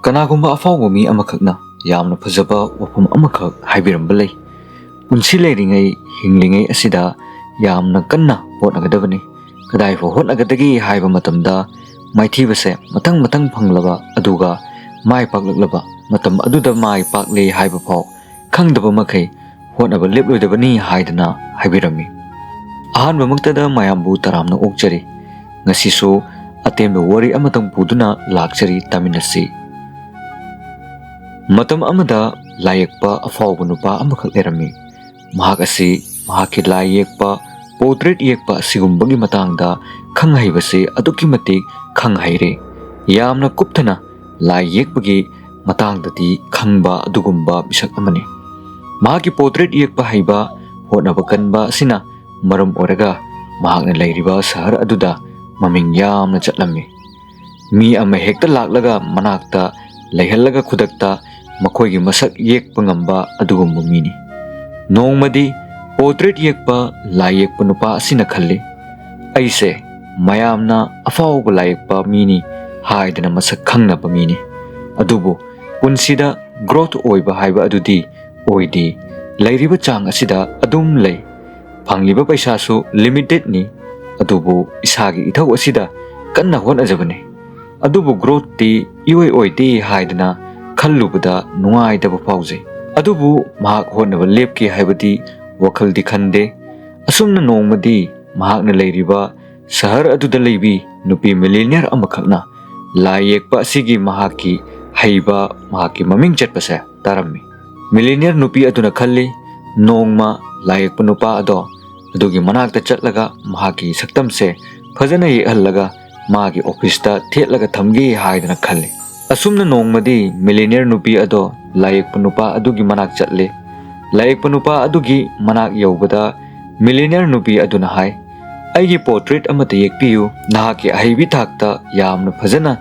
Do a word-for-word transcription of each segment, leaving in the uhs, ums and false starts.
ꯀꯅꯥꯒꯨꯝꯕ ꯑꯐꯥꯎꯕ ꯃꯤ ꯑꯃꯈꯛꯅ ꯌꯥꯝꯅ ꯐꯖꯕ ꯋꯥꯐꯝ ꯑꯃꯈꯛ ꯍꯥꯏꯕꯤꯔꯝꯕ ꯂꯩ, "ꯄꯨꯟꯁꯤ ꯂꯩꯔꯤꯉꯩ, ꯍꯤꯡꯂꯤꯉꯩ ꯑꯁꯤꯗ ꯌꯥꯝꯅ ꯀꯟꯅ ꯍꯣꯠꯅꯒꯗꯕꯅꯤ꯫ ꯀꯗꯥꯏꯐꯥꯎ ꯍꯣꯠꯅꯒꯗꯒꯦ ꯍꯥꯏꯕ ꯃꯇꯝꯗ ꯃꯥꯏꯊꯤꯕꯁꯦ ꯃꯊꯪ ꯃꯊꯪ ꯐꯪꯂꯕ, ꯑꯗꯨꯒ ꯃꯥꯏ ꯄꯥꯛꯂꯛꯂꯕ ꯃꯇꯝ ꯑꯗꯨꯗ ꯃꯥꯏ ꯄꯥꯛꯂꯦ ꯍꯥꯏꯕ ꯐꯥꯎ ꯈꯪꯗꯕ ꯃꯈꯩ ꯍꯣꯠꯅꯕ ꯂꯦꯞꯂꯣꯏꯗꯕꯅꯤ" ꯍꯥꯏꯗꯅ ꯍꯥꯏꯕꯤꯔꯝꯃꯤ꯫ ꯑꯍꯥꯟꯕꯃꯛꯇꯗ ꯃꯌꯥꯝꯕꯨ ꯇꯔꯥꯝꯅ ꯑꯣꯛꯆꯔꯤ꯫ ꯉꯁꯤꯁꯨ ꯑꯇꯦꯟꯕ ꯋꯥꯔꯤ ꯑꯃꯇꯪ ꯄꯨꯗꯨꯅ ꯂꯥꯛꯆꯔꯤ, ꯇꯥꯃꯤꯟꯅꯁꯤ꯫ ꯃꯇꯝ ꯑꯃꯗ ꯂꯥꯏꯌꯦꯛꯄ ꯑꯐꯥꯎꯕ ꯅꯨꯄꯥ ꯑꯃꯈꯛ ꯂꯩꯔꯝꯃꯤ꯫ ꯃꯍꯥꯛ ꯑꯁꯤ ꯃꯍꯥꯛꯀꯤ ꯂꯥꯏ ꯌꯦꯛꯄ, ꯄꯣꯔꯇ꯭ꯔꯦꯠ ꯌꯦꯛꯄ ꯑꯁꯤꯒꯨꯝꯕꯒꯤ ꯃꯇꯥꯡꯗ ꯈꯪ ꯍꯩꯕꯁꯤ ꯑꯗꯨꯛꯀꯤ ꯃꯇꯤꯛ ꯈꯪ ꯍꯩꯔꯦ꯫ ꯌꯥꯝꯅ ꯀꯨꯞꯊꯅ ꯂꯥꯏ ꯌꯦꯛꯄꯒꯤ ꯃꯇꯥꯡꯗꯗꯤ ꯈꯪꯕ ꯑꯗꯨꯒꯨꯝꯕ ꯃꯤꯁꯛ ꯑꯃꯅꯤ꯫ ꯃꯍꯥꯛꯀꯤ ꯄꯣꯔꯇ꯭ꯔꯦꯠ ꯌꯦꯛꯄ ꯍꯩꯕ, ꯍꯣꯠꯅꯕ ꯀꯟꯕ ꯑꯁꯤꯅ ꯃꯔꯝ ꯑꯣꯏꯔꯒ ꯃꯍꯥꯛꯅ ꯂꯩꯔꯤꯕ ꯁꯍꯔ ꯑꯗꯨꯗ ꯃꯃꯤꯡ ꯌꯥꯝꯅ ꯆꯠꯂꯝꯃꯤ꯫ ꯃꯤ ꯑꯃ ꯍꯦꯛꯇ ꯂꯥꯛꯂꯒ ꯃꯅꯥꯛꯇ ꯂꯩꯍꯜꯂꯒ ꯈꯨꯗꯛꯇ ꯃꯈꯣꯏꯒꯤ ꯃꯁꯛ ꯌꯦꯛꯄ ꯉꯝꯕ ꯑꯗꯨꯒꯨꯝꯕ ꯃꯤꯅꯤ꯫ ꯅꯣꯡꯃꯗꯤ ꯄꯣꯔꯇ꯭ꯔꯦꯠ ꯌꯦꯛꯄ ꯂꯥꯏ ꯌꯦꯛꯄ ꯅꯨꯄꯥ ꯑꯁꯤꯅ ꯈꯜꯂꯤ, "ꯑꯩꯁꯦ ꯃꯌꯥꯝꯅ ꯑꯐꯥꯎꯕ ꯂꯥꯏ ꯌꯦꯛꯄ ꯃꯤꯅꯤ ꯍꯥꯏꯗꯅ ꯃꯁꯛ ꯈꯪꯅꯕ ꯃꯤꯅꯤ꯫ ꯑꯗꯨꯕꯨ ꯄꯨꯟꯁꯤꯗ ꯒ꯭ꯔꯣꯊ ꯑꯣꯏꯕ ꯍꯥꯏꯕ ꯑꯗꯨꯗꯤ ꯑꯣꯏꯗꯦ꯫ ꯂꯩꯔꯤꯕ ꯆꯥꯡ ꯑꯁꯤꯗ ꯑꯗꯨꯝ ꯂꯩ꯫ ꯐꯪꯂꯤꯕ ꯄꯩꯁꯥꯁꯨ ꯂꯤꯃꯤꯇꯦꯠꯅꯤ꯫ ꯑꯗꯨꯕꯨ ꯏꯁꯥꯒꯤ ꯏꯊꯧ ꯑꯁꯤꯗ ꯀꯟꯅ ꯍꯣꯠꯅꯖꯕꯅꯤ꯫ ꯑꯗꯨꯕꯨ ꯒ꯭ꯔꯣꯊꯇꯤ ꯏꯑꯣꯏ ꯑꯣꯏꯗꯦ" ꯍꯥꯏꯗꯅ ꯈꯜꯂꯨꯕꯗ ꯅꯨꯡꯉꯥꯏꯇꯕ ꯐꯥꯎꯖꯩ꯫ ꯑꯗꯨꯕꯨ ꯃꯍꯥꯛ ꯍꯣꯠꯅꯕ ꯂꯦꯞꯀꯦ ꯍꯥꯏꯕꯗꯤ ꯋꯥꯈꯜꯗꯤ ꯈꯟꯗꯦ꯫ ꯑꯁꯨꯝꯅ ꯅꯣꯡꯃꯗꯤ ꯃꯍꯥꯛꯅ ꯂꯩꯔꯤꯕ ꯁꯍꯔ ꯑꯗꯨꯗ ꯂꯩꯕꯤ ꯅꯨꯄꯤ ꯃꯤꯂꯤꯅꯤꯌꯔ ꯑꯃꯈꯛꯅ ꯂꯥꯏ ꯌꯦꯛꯄ ꯑꯁꯤꯒꯤ ꯃꯍꯥꯛꯀꯤ ꯍꯩꯕ, ꯃꯍꯥꯛꯀꯤ ꯃꯃꯤꯡ ꯆꯠꯄꯁꯦ ꯇꯥꯔꯝꯃꯤ꯫ ꯃꯤꯂꯤꯅꯤꯌꯔ ꯅꯨꯄꯤ ꯑꯗꯨꯅ ꯈꯜꯂꯤ, "ꯅꯣꯡꯃ ꯂꯥꯏ ꯌꯦꯛꯄ ꯅꯨꯄꯥ ꯑꯗꯣ ꯑꯗꯨꯒꯤ ꯃꯅꯥꯛꯇ ꯆꯠꯂꯒ ꯃꯍꯥꯛꯀꯤ ꯁꯛꯇꯝꯁꯦ ꯐꯖꯅ ꯌꯦꯛꯍꯜꯂꯒ ꯃꯥꯒꯤ ꯑꯣꯐꯤꯁꯇ ꯊꯦꯠꯂꯒ ꯊꯝꯒꯦ" ꯍꯥꯏꯗꯅ ꯈꯜꯂꯤ꯫ ꯑꯁꯨꯝꯅ ꯅꯣꯡꯃꯗꯤ ꯃꯤꯂꯤꯅꯤꯌꯔ ꯅꯨꯄꯤ ꯑꯗꯣ ꯂꯥꯏ ꯌꯦꯛꯄ ꯅꯨꯄꯥ ꯑꯗꯨꯒꯤ ꯃꯅꯥꯛ ꯆꯠꯂꯤ꯫ ꯂꯥꯏ ꯌꯦꯛꯄ ꯅꯨꯄꯥ ꯑꯗꯨꯒꯤ ꯃꯅꯥꯛ ꯌꯧꯕꯗ ꯃꯤꯂꯤꯅꯤꯌꯔ ꯅꯨꯄꯤ ꯑꯗꯨꯅ ꯍꯥꯏ, "ꯑꯩꯒꯤ ꯄꯣꯔꯇ꯭ꯔꯦꯠ ꯑꯃꯠꯇ ꯌꯦꯛꯄꯤꯌꯨ꯫ ꯅꯍꯥꯛꯀꯤ ꯑꯍꯩꯕꯤ ꯊꯥꯛꯇ ꯌꯥꯝꯅ ꯐꯖꯅ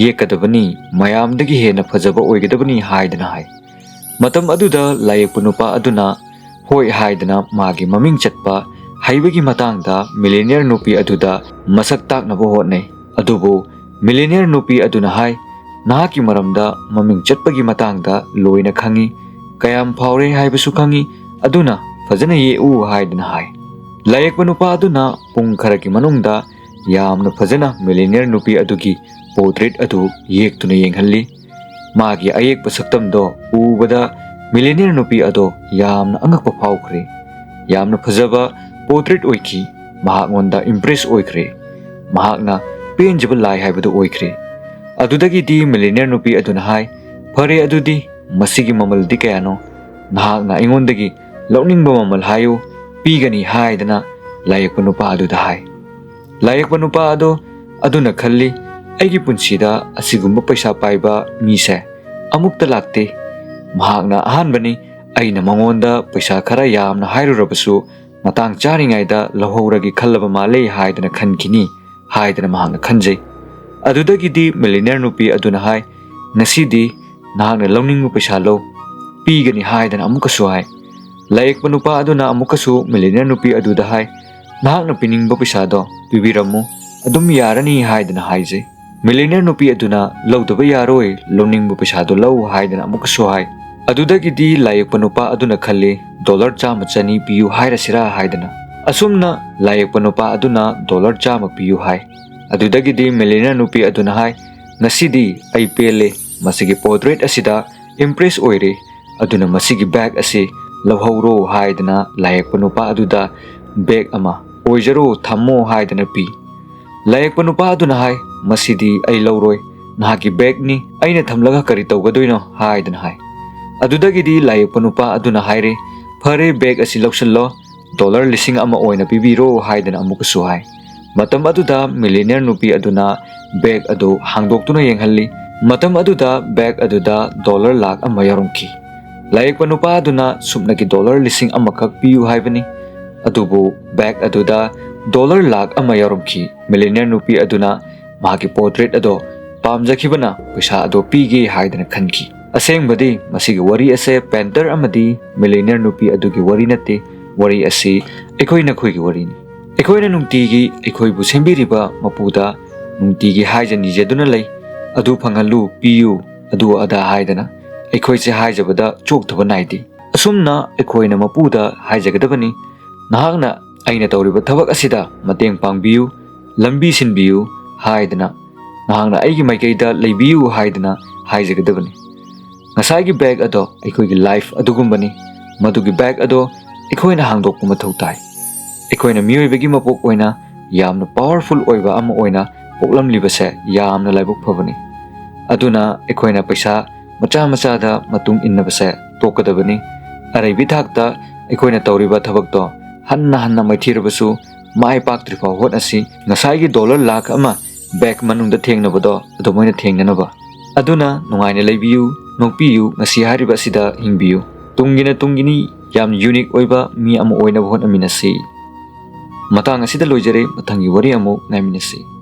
ꯌꯦꯛꯀꯗꯕꯅꯤ, ꯃꯌꯥꯝꯗꯒꯤ ꯍꯦꯟꯅ ꯐꯖꯕ ꯑꯣꯏꯒꯗꯕꯅꯤ" ꯍꯥꯏꯗꯅ ꯍꯥꯏ꯫ ꯃꯇꯝ ꯑꯗꯨꯗ ꯂꯥꯏ ꯌꯦꯛꯄ ꯅꯨꯄꯥ ꯑꯗꯨꯅ ꯍꯣꯏ ꯍꯥꯏꯗꯅ ꯃꯥꯒꯤ ꯃꯃꯤꯡ ꯆꯠꯄ ꯍꯩꯕꯒꯤ ꯃꯇꯥꯡꯗ ꯃꯤꯂꯤꯅꯤꯌꯔ ꯅꯨꯄꯤ ꯑꯗꯨꯗ ꯃꯁꯛ ꯇꯥꯛꯅꯕ ꯍꯣꯠꯅꯩ꯫ ꯑꯗꯨꯕꯨ ꯃꯤꯂꯤꯅꯤꯌꯔ ꯅꯨꯄꯤ ꯑꯗꯨꯅ ꯍꯥꯏ, ꯅꯍꯥꯛꯀꯤ ꯃꯔꯝꯗ ꯃꯃꯤꯡ ꯆꯠꯄꯒꯤ ꯃꯇꯥꯡꯗ ꯂꯣꯏꯅ ꯈꯪꯏ, ꯀꯌꯥꯝ ꯐꯥꯎꯔꯦ ꯍꯥꯏꯕꯁꯨ ꯈꯪꯏ, ꯑꯗꯨꯅ ꯐꯖꯅ ꯌꯦꯛꯎ" ꯍꯥꯏꯗꯅ ꯍꯥꯏ꯫ ꯂꯥꯏꯌꯦꯛꯄ ꯅꯨꯄꯥ ꯑꯗꯨꯅ ꯄꯨꯡ ꯈꯔꯒꯤ ꯃꯅꯨꯡꯗ ꯌꯥꯝꯅ ꯐꯖꯅ ꯃꯤꯂꯤꯅꯤꯌꯔ ꯅꯨꯄꯤ ꯑꯗꯨꯒꯤ ꯄꯣꯔꯇ꯭ꯔꯦꯠ ꯑꯗꯨ ꯌꯦꯛꯇꯨꯅ ꯌꯦꯡꯍꯜꯂꯤ꯫ ꯃꯥꯒꯤ ꯑꯌꯦꯛꯄ ꯁꯛꯇꯝꯗꯣ ꯎꯕꯗ ꯃꯤꯂꯤꯅꯤꯌꯔ ꯅꯨꯄꯤ ꯑꯗꯣ ꯌꯥꯝꯅ ꯑꯉꯛꯄ ꯐꯥꯎꯈ꯭ꯔꯦ꯫ ꯌꯥꯝꯅ ꯐꯖꯕ ꯄꯣꯔꯇ꯭ꯔꯦꯠ ꯑꯣꯏꯈꯤ꯫ ꯃꯍꯥꯛꯉꯣꯟꯗ ꯏꯝꯄ꯭ꯔꯦꯁ ꯑꯣꯏꯈ꯭ꯔꯦ꯫ ꯃꯍꯥꯛꯅ ꯄꯦꯟꯖꯕ ꯂꯥꯏ ꯍꯥꯏꯕꯗꯨ ꯑꯣꯏꯈ꯭ꯔꯦ꯫ ꯑꯗꯨꯗꯒꯤꯗꯤ ꯃꯤꯂꯤꯅꯤꯌꯔ ꯅꯨꯄꯤ ꯑꯗꯨꯅ ꯍꯥꯏ, "ꯐꯔꯦ, ꯑꯗꯨꯗꯤ ꯃꯁꯤꯒꯤ ꯃꯃꯜꯗꯤ ꯀꯌꯥꯅꯣ? ꯅꯍꯥꯛꯅ ꯑꯩꯉꯣꯟꯗꯒꯤ ꯂꯧꯅꯤꯡꯕ ꯃꯃꯜ ꯍꯥꯏꯌꯨ, ꯄꯤꯒꯅꯤ" ꯍꯥꯏꯗꯅ ꯂꯥꯏꯌꯦꯛꯄ ꯅꯨꯄꯥ ꯑꯗꯨꯗ ꯍꯥꯏ꯫ ꯂꯥꯏꯌꯦꯛꯄ ꯅꯨꯄꯥ ꯑꯗꯣ ꯑꯗꯨꯅ ꯈꯜꯂꯤ, "ꯑꯩꯒꯤ ꯄꯨꯟꯁꯤꯗ ꯑꯁꯤꯒꯨꯝꯕ ꯄꯩꯁꯥ ꯄꯥꯏꯕ ꯃꯤꯁꯦ ꯑꯃꯨꯛꯇ ꯂꯥꯛꯇꯦ꯫ ꯃꯍꯥꯛꯅ ꯑꯍꯥꯟꯕꯅꯤ꯫ ꯑꯩꯅ ꯃꯉꯣꯟꯗ ꯄꯩꯁꯥ ꯈꯔ ꯌꯥꯝꯅ ꯍꯥꯏꯔꯨꯔꯕꯁꯨ ꯃꯇꯥꯡ ꯆꯥꯔꯤꯉꯩꯗ ꯂꯧꯍꯧꯔꯒꯦ ꯈꯜꯂꯕ ꯃꯥꯜꯂꯦ ꯍꯥꯏꯗꯅ ꯈꯟꯈꯤꯅꯤ" ꯍꯥꯏꯗꯅ ꯃꯍꯥꯛꯅ ꯈꯟꯖꯩ꯫ ꯑꯗꯨꯗꯒꯤꯗꯤ ꯃꯤꯂꯤꯅꯤꯌꯔ ꯅꯨꯄꯤ ꯑꯗꯨꯅ ꯍꯥꯏ, "ꯉꯁꯤꯗꯤ ꯅꯍꯥꯛꯅ ꯂꯧꯅꯤꯡꯕ ꯄꯩꯁꯥ ꯂꯧ, ꯄꯤꯒꯅꯤ" ꯍꯥꯏꯗꯅ ꯑꯃꯨꯛꯀꯁꯨ ꯍꯥꯏ꯫ ꯂꯥꯏꯌꯦꯛꯄ ꯅꯨꯄꯥ ꯑꯗꯨꯅ ꯑꯃꯨꯛꯀꯁꯨ ꯃꯤꯂꯤꯅꯤꯌꯔ ꯅꯨꯄꯤ ꯑꯗꯨꯗ ꯍꯥꯏ, "ꯅꯍꯥꯛꯅ ꯄꯤꯅꯤꯡꯕ ꯄꯩꯁꯥꯗꯣ ꯄꯤꯕꯤꯔꯝꯃꯨ, ꯑꯗꯨꯝ ꯌꯥꯔꯅꯤ" ꯍꯥꯏꯗꯅ ꯍꯥꯏꯖꯩ꯫ ꯃꯤꯂꯤꯅꯤꯌꯔ ꯅꯨꯄꯤ ꯑꯗꯨꯅ, "ꯂꯧꯗꯕ ꯌꯥꯔꯣꯏ, ꯂꯧꯅꯤꯡꯕ ꯄꯩꯁꯥꯗꯣ ꯂꯧ" ꯍꯥꯏꯗꯅ ꯑꯃꯨꯛꯀꯁꯨ ꯍꯥꯏ꯫ ꯑꯗꯨꯗꯒꯤꯗꯤ ꯂꯥꯏꯌꯦꯛꯄ ꯅꯨꯄꯥ ꯑꯗꯨꯅ ꯈꯜꯂꯤ, "ꯗꯣꯂꯔ ꯆꯥꯝꯃ ꯆꯅꯤ ꯄꯤꯌꯨ ꯍꯥꯏꯔꯁꯤꯔꯥ" ꯍꯥꯏꯗꯅ꯫ ꯑꯁꯨꯝꯅ ꯂꯥꯏꯌꯦꯛꯄ ꯅꯨꯄꯥ ꯑꯗꯨꯅ ꯗꯣꯂꯔ ꯆꯥꯝꯃ ꯄꯤꯌꯨ ꯍꯥꯏ꯫ ꯑꯗꯨꯗꯒꯤꯗꯤ ꯃꯤꯂꯤꯅꯤꯌꯔ ꯅꯨꯄꯤ ꯑꯗꯨꯅ ꯍꯥꯏ, "ꯉꯁꯤꯗꯤ ꯑꯩ ꯄꯦꯜꯂꯦ, ꯃꯁꯤꯒꯤ ꯄꯣꯔꯇ꯭ꯔꯦꯠ ꯑꯁꯤꯗ ꯏꯝꯄ꯭ꯔꯦꯁ ꯑꯣꯏꯔꯦ, ꯑꯗꯨꯅ ꯃꯁꯤꯒꯤ ꯕꯦꯒ ꯑꯁꯤ ꯂꯧꯍꯧꯔꯣ" ꯍꯥꯏꯗꯅ ꯂꯥꯏꯌꯦꯛꯄ ꯅꯨꯄꯥ ꯑꯗꯨꯗ ꯕꯦꯒ ꯑꯃ, "ꯑꯣꯏꯖꯔꯣ, ꯊꯝꯃꯣ" ꯍꯥꯏꯗꯅ ꯄꯤ꯫ ꯂꯥꯏꯌꯦꯛꯄ ꯅꯨꯄꯥ ꯑꯗꯨꯅ ꯍꯥꯏ, "ꯃꯁꯤꯗꯤ ꯑꯩ ꯂꯧꯔꯣꯏ, ꯅꯍꯥꯛꯀꯤ ꯕꯦꯒꯅꯤ, ꯑꯩꯅ ꯊꯝꯂꯒ ꯀꯔꯤ ꯇꯧꯒꯗꯣꯏꯅꯣ?" ꯍꯥꯏꯗꯅ ꯍꯥꯏ꯫ ꯑꯗꯨꯗꯒꯤꯗꯤ ꯂꯥꯏꯌꯦꯛꯄ ꯅꯨꯄꯥ ꯑꯗꯨꯅ ꯍꯥꯏꯔꯦ, "ꯐꯔꯦ, ꯕꯦꯒ ꯑꯁꯤ ꯂꯧꯁꯤꯜꯂꯣ, ꯗꯣꯂꯔ ꯂꯤꯁꯤꯡ ꯑꯃ ꯑꯣꯏꯅ ꯄꯤꯕꯤꯔꯣ" ꯍꯥꯏꯗꯅ ꯑꯃꯨꯛꯀꯁꯨ ꯍꯥꯏ꯫ ꯃꯇꯝ ꯑꯗꯨꯗ ꯃꯤꯂꯤꯅꯤꯌꯔ ꯅꯨꯄꯤ ꯑꯗꯨꯅ ꯕꯦꯒ ꯑꯗꯨ ꯍꯥꯡꯗꯣꯛꯇꯨꯅ ꯌꯦꯡꯍꯜꯂꯤ꯫ ꯃꯇꯝ ꯑꯗꯨꯗ ꯕꯦꯒ ꯑꯗꯨꯗ ꯗꯣꯂꯔ ꯂꯥꯈ ꯑꯃ ꯌꯥꯎꯔꯝꯈꯤ꯫ ꯂꯥꯏꯌꯦꯛꯄ ꯅꯨꯄꯥ ꯑꯗꯨꯅ ꯁꯨꯞꯅꯒꯤ ꯗꯣꯂꯔ ꯂꯤꯁꯤꯡ ꯑꯃꯈꯛ ꯄꯤꯌꯨ ꯍꯥꯏꯕꯅꯤ, ꯑꯗꯨꯕꯨ ꯕꯦꯒ ꯑꯗꯨꯗ ꯗꯣꯂꯔ ꯂꯥꯈ ꯑꯃ ꯌꯥꯎꯔꯝꯈꯤ꯫ ꯃꯤꯂꯤꯅꯤꯌꯔ ꯅꯨꯄꯤ ꯑꯗꯨꯅ ꯃꯍꯥꯛꯀꯤ ꯄꯣꯔꯇ꯭ꯔꯦꯠ ꯑꯗꯣ ꯄꯥꯝꯖꯈꯤꯕꯅ ꯄꯩꯁꯥ ꯑꯗꯣ ꯄꯤꯒꯦ ꯍꯥꯏꯗꯅ ꯈꯟꯈꯤ꯫ ꯑꯁꯦꯡꯕꯗꯤ ꯃꯁꯤꯒꯤ ꯋꯥꯔꯤ ꯑꯁꯦ ꯄꯦꯟꯇꯔ ꯑꯃꯗꯤ ꯃꯤꯂꯤꯅꯤꯌꯔ ꯅꯨꯄꯤ ꯑꯗꯨꯒꯤ ꯋꯥꯔꯤ ꯅꯠꯇꯦ꯫ ꯋꯥꯔꯤ ꯑꯁꯤ ꯑꯩꯈꯣꯏ ꯅꯈꯣꯏꯒꯤ ꯋꯥꯔꯤꯅꯤ꯫ ꯑꯩꯈꯣꯏꯅ ꯅꯨꯡꯇꯤꯒꯤ ꯑꯩꯈꯣꯏꯕꯨ ꯁꯦꯝꯕꯤꯔꯤꯕ ꯃꯄꯨꯗ ꯅꯨꯡꯇꯤꯒꯤ ꯍꯥꯏꯖ ꯅꯤꯖꯗꯨꯅ ꯂꯩ꯫ ꯑꯗꯨ ꯐꯪꯍꯜꯂꯨ, ꯄꯤꯌꯨ, ꯑꯗꯨ ꯑꯗꯥ ꯍꯥꯏꯗꯅ ꯑꯩꯈꯣꯏꯁꯦ ꯍꯥꯏꯖꯕꯗ ꯆꯣꯛꯊꯕ ꯅꯥꯏꯗꯦ꯫ ꯑꯁꯨꯝꯅ ꯑꯩꯈꯣꯏꯅ ꯃꯄꯨꯗ ꯍꯥꯏꯖꯒꯗꯕꯅꯤ, "ꯅꯍꯥꯛꯅ ꯑꯩꯅ ꯇꯧꯔꯤꯕ ꯊꯕꯛ ꯑꯁꯤꯗ ꯃꯇꯦꯡ ꯄꯥꯡꯕꯤꯌꯨ, ꯂꯝꯕꯤ ꯁꯤꯟꯕꯤꯌꯨ" ꯍꯥꯏꯗꯅ, "ꯅꯍꯥꯛꯅ ꯑꯩꯒꯤ ꯃꯥꯏꯀꯩꯗ ꯂꯩꯕꯤꯌꯨ" ꯍꯥꯏꯗꯅ ꯍꯥꯏꯖꯒꯗꯕꯅꯤ꯫ ꯉꯁꯥꯏꯒꯤ ꯕꯦꯒ ꯑꯗꯣ ꯑꯩꯈꯣꯏꯒꯤ ꯂꯥꯏꯐ ꯑꯗꯨꯒꯨꯝꯕꯅꯤ꯫ ꯃꯗꯨꯒꯤ ꯕꯦꯒ ꯑꯗꯣ ꯑꯩꯈꯣꯏꯅ ꯍꯥꯡꯗꯣꯛꯄ ꯃꯊꯧ ꯇꯥꯏ꯫ ꯑꯩꯈꯣꯏꯅ ꯃꯤꯑꯣꯏꯕꯒꯤ ꯃꯄꯣꯛ ꯑꯣꯏꯅ ꯌꯥꯝꯅ ꯄꯥꯋꯔꯐꯨꯜ ꯑꯣꯏꯕ ꯑꯃ ꯑꯣꯏꯅ ꯄꯣꯛꯂꯝꯂꯤꯕꯁꯦ ꯌꯥꯝꯅ ꯂꯥꯏꯕꯛ ꯐꯕꯅꯤ꯫ ꯑꯗꯨꯅ ꯑꯩꯈꯣꯏꯅ ꯄꯩꯁꯥ ꯃꯆꯥ ꯃꯆꯥꯗ ꯃꯇꯨꯡ ꯏꯟꯅꯕꯁꯦ ꯇꯣꯛꯀꯗꯕꯅꯤ꯫ ꯑꯔꯩꯕꯤ ꯊꯥꯛꯇ ꯑꯩꯈꯣꯏꯅ ꯇꯧꯔꯤꯕ ꯊꯕꯛꯇꯣ ꯍꯟꯅ ꯍꯟꯅ ꯃꯥꯏꯊꯤꯔꯕꯁꯨ ꯃꯥꯏ ꯄꯥꯛꯇ꯭ꯔꯤꯐꯥꯎ ꯍꯣꯠꯅꯁꯤ꯫ ꯉꯁꯥꯏꯒꯤ ꯗꯣꯂꯔ ꯂꯥꯈ ꯑꯃ ꯕꯦꯒ ꯃꯅꯨꯡꯗ ꯊꯦꯡꯅꯕꯗꯣ ꯑꯗꯨꯃꯥꯏꯅ ꯊꯦꯡꯅꯅꯕ꯫ ꯑꯗꯨꯅ ꯅꯨꯡꯉꯥꯏꯅ ꯂꯩꯕꯤꯌꯨ, ꯅꯣꯛꯄꯤꯌꯨ, ꯉꯁꯤ ꯍꯥꯏꯔꯤꯕ ꯑꯁꯤꯗ ꯍꯤꯡꯕꯤꯌꯨ꯫ ꯇꯨꯡꯒꯤꯅ ꯇꯨꯡꯒꯤꯅꯤ, ꯌꯥꯝ ꯌꯨꯅꯤꯛ ꯑꯣꯏꯕ ꯃꯤ ꯑꯃ ꯑꯣꯏꯅꯕ ꯍꯣꯠꯅꯃꯤꯟꯅꯁꯤ꯫ ꯃꯇꯥꯡ ꯑꯁꯤꯗ ꯂꯣꯏꯖꯔꯦ, ꯃꯊꯪꯒꯤ ꯋꯥꯔꯤ ꯑꯃꯨꯛ ꯉꯥꯏꯃꯤꯟꯅꯁꯤ꯫